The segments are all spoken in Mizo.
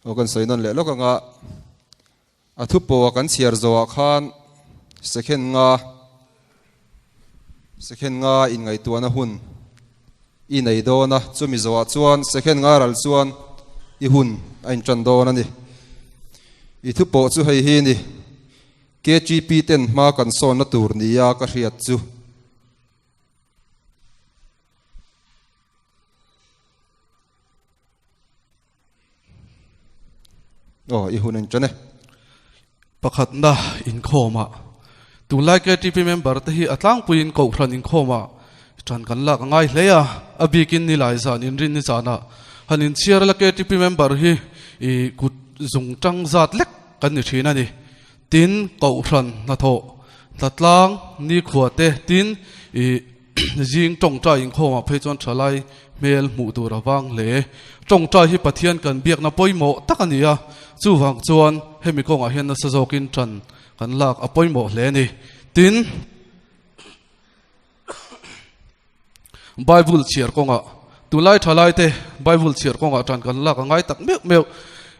Aw kan sawi nawn leh lawk anga a thu pawh kan chhiar zawhah khan second nga second nga inngaihtuahna hun i nei dawn a, chumi zawhah chuan second nga ral chuan i hun a intan dawn a ni. I thu pawh chu hei hi ni, KTP ten hma kan sawnna tur nia ka hriat chu. Aw, i hun in ṭan e. Pakhatna inkhawmah tunlai KTP member te hi a tlangpuiin Kohhran inkhawmah ṭan kan lak a ngai hle a, a bikin nilai zan inrin ni zanah han inchhiar la KTP member hi i kut zung ṭang zat lek kan ni ṭhin a ni. Tin, Kohhran hnathawh hnatlang nikhua te tin i Zing tawngtai inkhawmah phei chuan thalai hmel hmuh tur a vang hle. Tawngtai hi Pathian kan biakna pawimawh tak a ni a, chuvang chuan hemi kawngah hian nasa zawkin tan kan lak a pawimawh hle a ni. Tin, Bible chhiar kawngah tunlai thalaite Bible chhiar kawngah tan kan lak a ngai tak meuh meuh.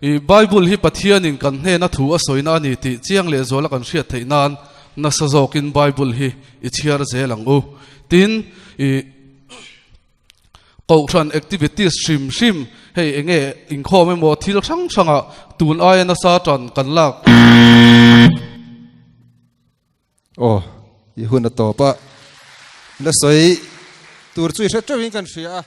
I Bible hi Pathianin kan hnena thu a sawina a ni tih chiang lehzuala kan hriat theih nan nasa zawkin Bible hi i chhiar zel ang u. Tin, i Kohhran activities hrim hrim hei enge inkhawm emaw thil hrang hrangah tun aia nasa tan kan lak. Aw, i hun a tawp a, la sawi tur chu i hre teuhin kan hria a.